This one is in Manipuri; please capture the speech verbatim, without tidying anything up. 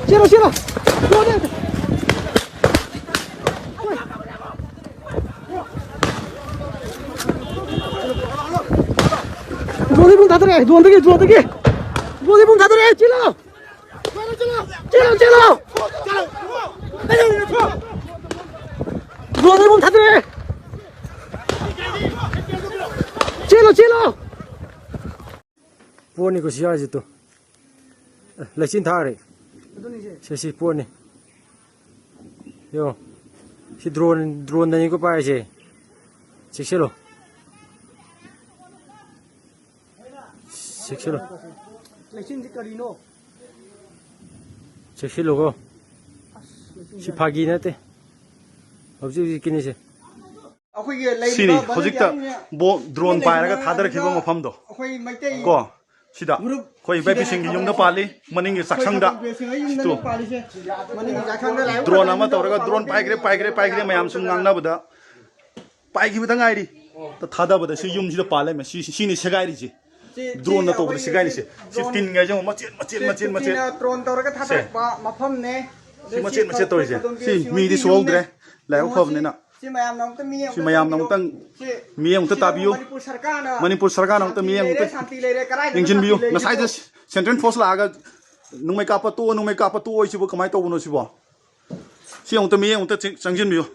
ꯆꯦꯜꯂꯣ, ꯆꯦꯜꯂꯣ꯫ ꯗ꯭ꯔꯣꯟꯗꯒꯤ ꯕꯣꯝ ꯊꯥꯗꯔꯛꯑꯦ, ꯗ꯭ꯔꯣꯟꯗꯒꯤ, ꯗ꯭ꯔꯣꯟꯗꯒꯤ꯫ ꯗ꯭ꯔꯣꯟꯗꯒꯤ ꯕꯣꯝ ꯊꯥꯗꯔꯛꯑꯦ, ꯆꯦꯜꯂꯣ꯫ ꯆꯦꯜꯂꯣ, ꯆꯦꯜꯂꯣ꯫ ꯗ꯭ꯔꯣꯟꯗꯒꯤ ꯕꯣꯝ ꯊꯥꯗꯔꯛꯑꯦ꯫ ꯆꯦꯜꯂꯣ, ꯆꯦꯜꯂꯣ꯫ ꯄꯣꯠꯅꯤꯀꯣ ꯁꯤ ꯌꯥꯔꯤꯁꯦ ꯇꯨ꯫ ꯑꯦ, ꯂꯩꯆꯤꯟ ꯊꯥꯈ꯭ꯔꯦ꯫ ꯁꯦ, ꯁꯤ ꯄꯣꯠꯅꯤ꯫ ꯌꯦꯡꯉꯣ꯫ ꯁꯤ ꯗ꯭ꯔꯣꯟ, ꯗ꯭ꯔꯣꯟꯗꯅꯤꯀꯣ ꯄꯥꯏꯔꯤꯁꯦ꯫ ꯆꯦꯛꯁꯤꯜꯂꯣ꯫ ꯆꯦꯛꯁꯤꯜꯂꯣ꯫ ꯂꯩꯆꯤꯟꯁꯤ ꯀꯔꯤꯅꯣ? ꯆꯦꯛꯁꯤꯜꯂꯨꯀꯣ꯫ ꯁꯤ ꯐꯥꯒꯤ ꯅꯠꯇꯦ꯫ ꯍꯧꯖꯤꯛ ꯍꯧꯖꯤꯛꯀꯤꯅꯤꯁꯦ꯫ ꯑꯩꯈꯣꯏꯒꯤ ꯂꯩꯔꯤꯕ ꯁꯤꯅꯤ ꯍꯧꯖꯤꯛꯇ ꯕꯣ-, ꯗ꯭ꯔꯣꯟ ꯄꯥꯏꯔꯒ ꯊꯥꯗꯔꯛꯈꯤꯕ ꯃꯐꯝꯗꯣ꯫ ꯑꯩꯈꯣꯏ ꯃꯩꯇꯩ ꯀꯣ, ꯁꯤꯗ ꯒ꯭ꯔꯨꯞ ꯑꯩꯈꯣꯏ ꯏꯕꯥꯏ ꯁꯤꯗ ꯕꯤꯁꯤꯡꯒꯤ ꯌꯨꯝꯗ ꯄꯥꯜꯂꯤ, ꯃꯅꯤꯡꯒꯤ ꯆꯥꯛꯁꯪꯗ꯫ ꯁꯤ ꯇꯨ꯫ ꯄꯥꯜꯂꯤꯁꯦ꯫ ꯃꯅꯤꯡꯒꯤ ꯆꯥꯛꯁꯪꯗ ꯂꯥꯏꯕꯛ ꯗ꯭ꯔꯣꯟ ꯑꯃ ꯇꯧꯔꯒ ꯗ꯭ꯔꯣꯟ ꯄꯥꯏꯈ꯭ꯔꯦ, ꯄꯥꯏꯈ꯭ꯔꯦ, ꯄꯥꯏꯈ꯭ꯔꯦ ꯃꯌꯥꯝ ꯁꯨꯝ ꯉꯥꯡꯅꯕꯗ ꯄꯥꯏꯈꯤꯕꯗ ꯉꯥꯏꯔꯤ꯫ ꯊꯥꯗꯕꯗ ꯁꯤ ꯌꯨꯝꯁꯤꯗ ꯄꯥꯜ ꯂꯩꯔꯝꯃꯦ꯫ ꯁꯤ, ꯁꯤꯅꯤ ꯁꯦꯒꯥꯏꯔꯤꯁꯦ꯫ ꯁꯤ, ꯗ꯭ꯔꯣꯟꯅ ꯁꯤ ꯇꯧꯕꯗ ꯑꯩꯈꯣꯏꯒꯤ ꯁꯦꯒꯥꯏꯔꯤꯁꯦ꯫ ꯁꯤ ꯗ꯭ꯔꯣꯟ ꯇꯤꯟꯒꯩꯁꯦ ꯌꯦꯡꯉꯣ, ꯃꯆꯦꯠ, ꯃꯆꯦꯠ, ꯁꯦ, ꯃꯆꯦꯠ, ꯃꯆꯦꯠ꯫ ꯀꯨꯀꯤꯅ ꯗ꯭ꯔꯣꯟ ꯇꯧꯔꯒ ꯁꯦ꯫ ꯊꯥꯗꯔꯛꯄ ꯃꯐꯝꯅꯦ꯫ ꯁꯤ ꯃꯆꯦꯠ ꯃꯆꯦꯠ ꯇꯧꯔꯤꯁꯦ꯫ ꯁꯤ ꯃꯤꯗꯤ ꯁꯣꯛꯍꯧꯗ꯭ꯔꯦ꯫ ꯂꯥꯏꯕꯛ ꯐꯕꯅꯤꯅ꯫ ꯁꯤ ꯃꯌꯥꯝꯅ ꯑꯃꯨꯛꯇ ꯃꯤ ꯁꯤ ꯑꯃꯨꯛꯇ ꯃꯌꯥꯝꯅ ꯇꯥꯕꯤꯌꯨ꯫ ꯑꯃꯨꯛꯇꯪ ꯁꯤ ꯃꯤ ꯑꯃꯨꯛꯇ ꯁꯤꯗꯕꯨ ꯇꯥꯕꯤꯌꯨ꯫ ꯃꯅꯤꯄꯨꯔ ꯁꯔꯀꯥꯔꯅ ꯃꯅꯤꯄꯨꯔ ꯁꯔꯀꯥꯔꯅ ꯑꯃꯨꯛꯇ ꯁꯥꯟꯇꯤ ꯃꯤ ꯂꯩꯔꯦ, ꯑꯃꯨꯛꯇ ꯁꯥꯟꯇꯤ ꯂꯩꯔꯦ, ꯀꯗꯥꯏꯗꯅꯣ ꯌꯦꯡꯁꯤꯟꯕꯤꯌꯨ꯫ ꯁꯥꯟꯇꯤ ꯂꯩꯔꯤꯕꯣ? ꯉꯁꯥꯏꯗ ꯁꯦꯟꯇ꯭ꯔꯦꯜ ꯐꯣꯔꯁ ꯂꯥꯛꯑꯒ ꯅꯣꯡꯃꯩ ꯀꯥꯞꯄ ꯇꯣꯛꯑꯣ, ꯅꯣꯡꯃꯩ ꯀꯥꯞꯄ ꯇꯣꯛꯑꯣ ꯍꯥꯏꯁꯤꯕꯨ ꯀꯃꯥꯏꯅ ꯇꯧꯕꯅꯣ ꯁꯤꯕꯣ? ꯁꯤ ꯑꯃꯨꯛꯇ ꯃꯤ ꯑꯃꯨꯛꯇ ꯆꯪ-, ꯆꯪꯁꯤꯟꯕꯤꯌꯨ꯫